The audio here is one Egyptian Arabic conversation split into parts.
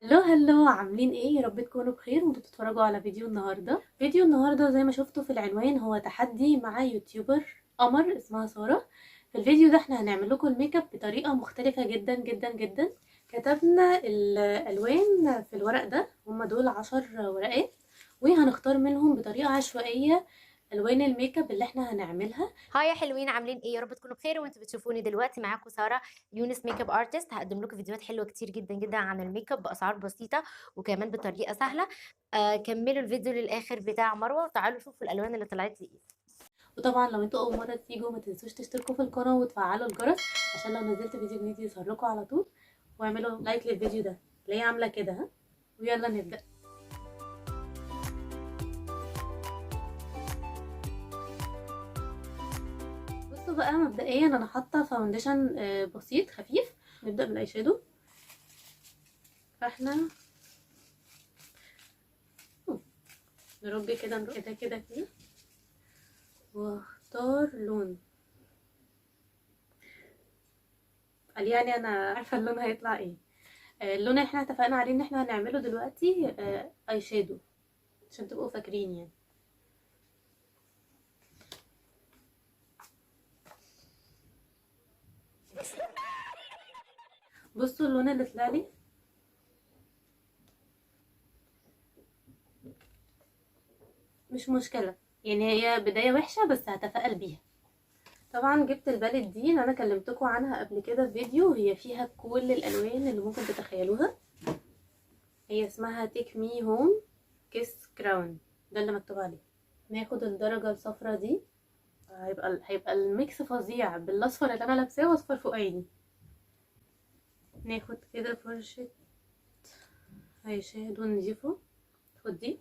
Hello hello، عاملين ايه؟ يا رب تكونوا بخير وانتوا بتتفرجوا على فيديو النهارده. فيديو النهارده زي ما شفتوا في العنوان هو تحدي مع YouTuber قمر اسمها ساره. في الفيديو ده احنا هنعمل لكم الميك اب بطريقة مختلفة جدا جدا جدا. كتبنا الالوان في الورق ده، هما دول 10 ورقات، وهنختار منهم بطريقة عشوائية الوان الميك اب اللي احنا هنعملها. Hi يا حلوين، عاملين ايه؟ يا رب تكونوا بخير وانتوا بتشوفوني دلوقتي. معاكم ساره يونس makeup artist. هقدم لكم فيديوهات حلوة كتير جدا جدا عن الميك اب باسعار بسيطة وكمان بطريقة سهلة. كملوا الفيديو للاخر بتاع مروه وتعالوا شوفوا الالوان اللي طلعت لي ايه. وطبعا لو انتوا اول مرة تيجوا ما تنسوش تشتركوا في القناة وتفعلوا الجرس عشان لو نزلت فيديو جديد يظهر لكم على طول، واعملوا like للفيديو ده اللي هي عامله كده. ها ويلا نبدا. بصوا بقى، مبدئيا انا حاطه foundation بسيط خفيف. نبدا بال eye shadow. فاحنا نرج كده نرج كده كده كده، واختار لون. قال يعني انا عارفه اللون هيطلع ايه. اللون اللي احنا اتفقنا عليه ان احنا هنعمله دلوقتي eye shadow عشان تبقوا فاكرين يعني. بصوا اللون اللي طلع لي، مش مشكلة يعني، هي بداية وحشة بس هتفائل بيها. طبعا جبت ال palette دي اللي انا كلمتكم عنها قبل كده في فيديو، هي فيها كل الالوان اللي ممكن تتخيلوها. هي اسمها Take Me Home Kiss Crown، ده اللي مكتوب عليه. ناخد الدرجة الصفرا دي، هيبقى ال mix فظيع بالاصفر اللي انا لابساه واصفر فوق عيني. ناخد كده فرشه eye shadow نضيفه، خد دي.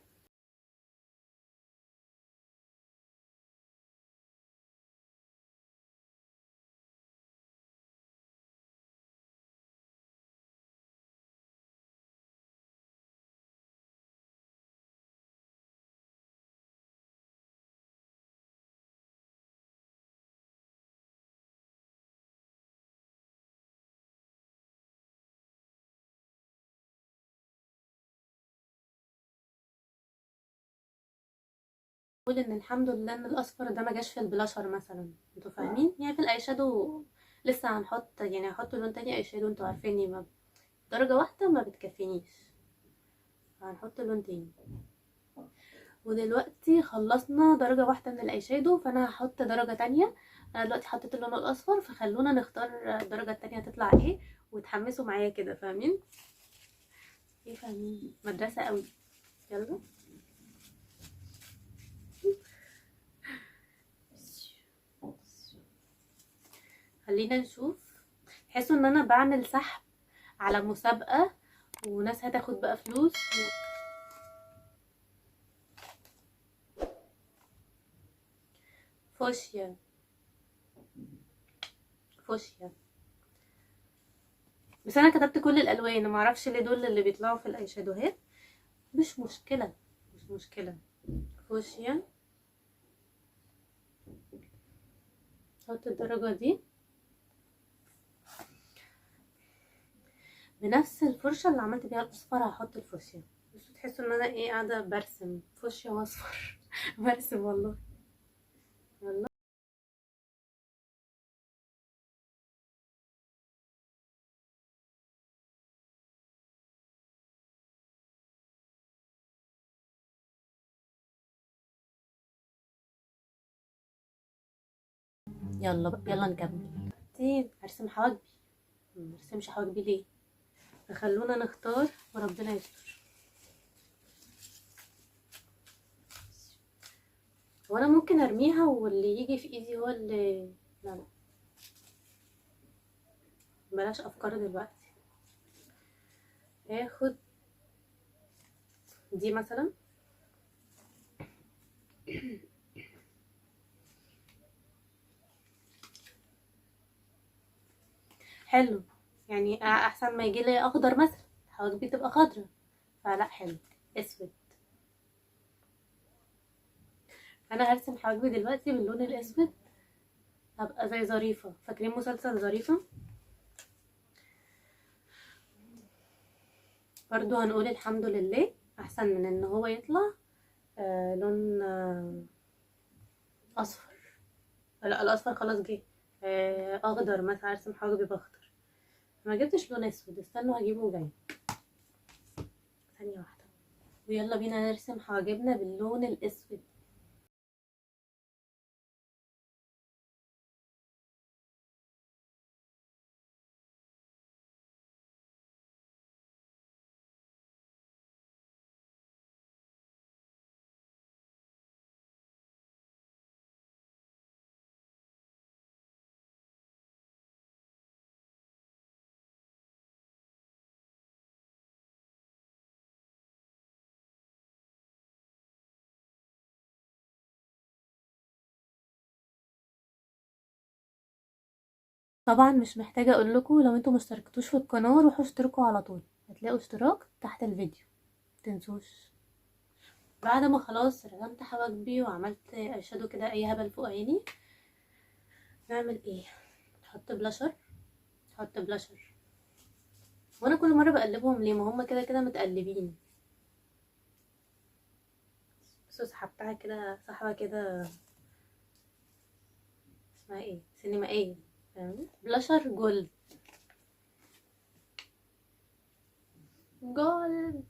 اقول ان الحمد لله ان الاصفر ده ما جاش في البلاشر مثلا، انتوا فاهمين يعني. في ال eye shadow لسه هنحط، يعني هحط لون تاني eye shadow، انتوا عارفيني ما درجه واحدة ما بتكفينيش، هنحط لون تاني. ودلوقتي خلصنا درجه واحدة من ال eye shadow، فانا هحط درجه تانية. انا دلوقتي حطيت اللون الاصفر، فخلونا نختار الدرجة التانية هتطلع ايه، وتحمسوا معايا كده. فاهمين ايه؟ فاهمين مدرسه قوي. يلا خلينا نشوف. تحسوا ان انا بعمل سحب على مسابقة وناس هتاخد بقى فلوس. فوشيا فوشيا، بس انا كتبت كل الالوان، ما اعرفش ليه دول اللي بيطلعوا في ال eye shadow هات. مش مشكلة مش مشكلة. فوشيا، احط الدرجة دي بنفس الفرشة اللي عملت بيها الاصفر. هحط الفوشيا. بس تحسوا ان انا ايه، قاعدة برسم فوشيا واصفر برسم والله. يلا يلا بقى، يلا نكمل. هرسم حواجبي، ما ارسمش حواجبي ليه؟ فخلونا نختار وربنا يستر. وانا ممكن ارميها واللي يجي في ايدي هو اللي، لا لا بلاش افكار دلوقتي. هاخد دي مثلا. حلو يعني، احسن ما يجي لي اخضر مثلا، حواجبي تبقى خضرا، فلا حلو. اسود، انا هرسم حواجبي دلوقتي باللون الاسود، هبقى زي ظريفة. فاكرين مسلسل ظريفة؟ برضو هنقول الحمد لله، احسن من ان هو يطلع لون اصفر. لا الاصفر خلاص جه، اخضر مثلا، ارسم حواجبي باخضر. ما جبتش لون اسود، استنوا هجيبه جاي، ثانية واحدة. ويلا بينا نرسم حواجبنا باللون الاسود. طبعا مش محتاجة اقول لكم، لو انتم مشتركتوش في القناة روحوا اشتركوا على طول، هتلاقوا اشتراك تحت الفيديو، متنسوش. بعد ما خلاص رسمت حواجبي وعملت eyeshadow كده اي هبل فوق عيني، نعمل ايه؟ نحط بلاشر. نحط بلاشر، وانا كل مرة بقلبهم ليه؟ ما هما كده كده متقلبين. بصوا سحبتها كده سحبة كده اسمها ايه، سينمائية، فاهمين؟ blusher gold، gold.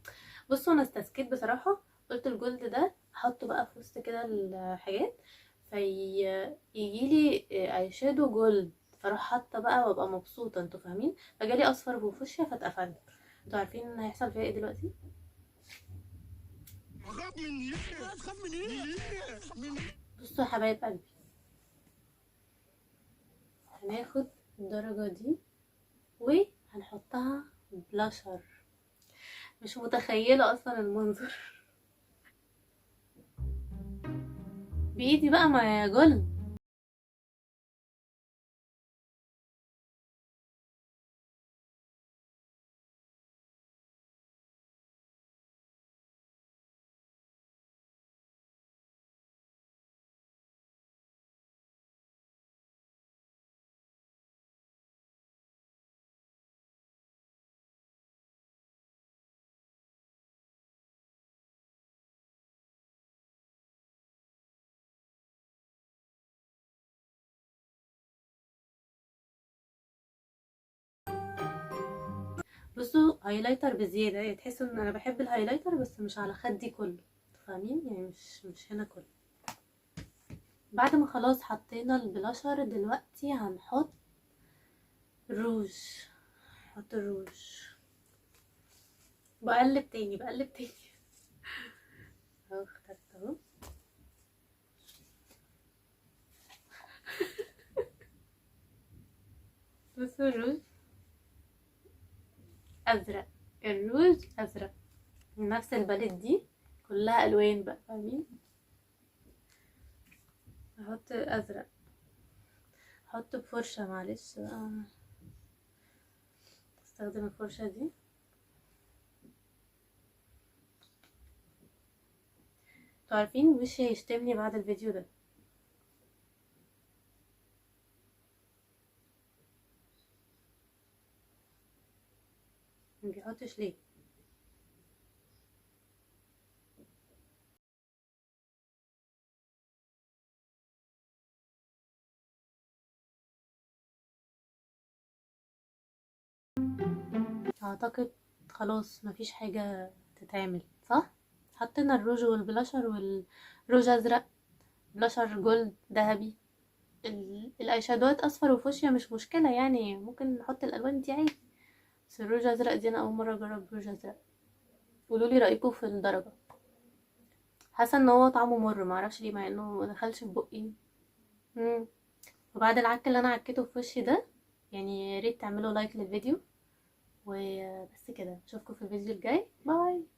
بصوا انا استسكيت بصراحة، قلت ال gold ده احطه بقى في وسط كده الحاجات فيجيلي eyeshadow gold، فاروح حاطه بقى وابقى مبسوطة، انتوا فاهمين؟ فجالي اصفر وفوشيا فاتقفلت. انتوا عارفين ان هيحصل فيها ايه دلوقتي؟ بصوا يا حبايب قلبي، هناخد الدرجة دي وهنحطها بلاشر. مش متخيلة اصلا المنظر بايدي بقى مع gold. بصوا highlighter بزيادة، يعني تحسوا ان انا بحب ال highlighter بس مش على خدي كله، فاهمين؟ يعني مش هنا كله. بعد ما خلاص حطينا البلاشر، دلوقتي هنحط روج. نحط الروج، بقلب تاني، بقلب تاني اهو، اخترت اهو. بصوا الروج ازرق، الروج ازرق من نفس ال palette دي، كلها الوان بقى، فاهمين؟ احط ازرق، احط بفرشه، معلش بقى استخدم الفرشة دي. انتوا عارفين وشي هيشتمني بعد الفيديو ده. ما بيحطش ليه؟ اعتقد خلاص مفيش حاجة تتعمل، صح؟ حطينا الروج والبلاشر، والروج ازرق، blusher gold ذهبي، ال eyeshadow ات اصفر وفوشيا مش مشكلة، يعني ممكن نحط الالوان دي عادي. بس الروج ازرق دي انا اول مرة اجرب روج ازرق. قولولي رايكم في الدرجة. حاسه ان هو طعمه مر، معرفش ليه، مع انه ما دخلش في بقي. وبعد العك اللي انا عكيته في وشي ده، يا ريت تعملوا like للفيديو. وبس كده، اشوفكم في الفيديو الجاي. bye.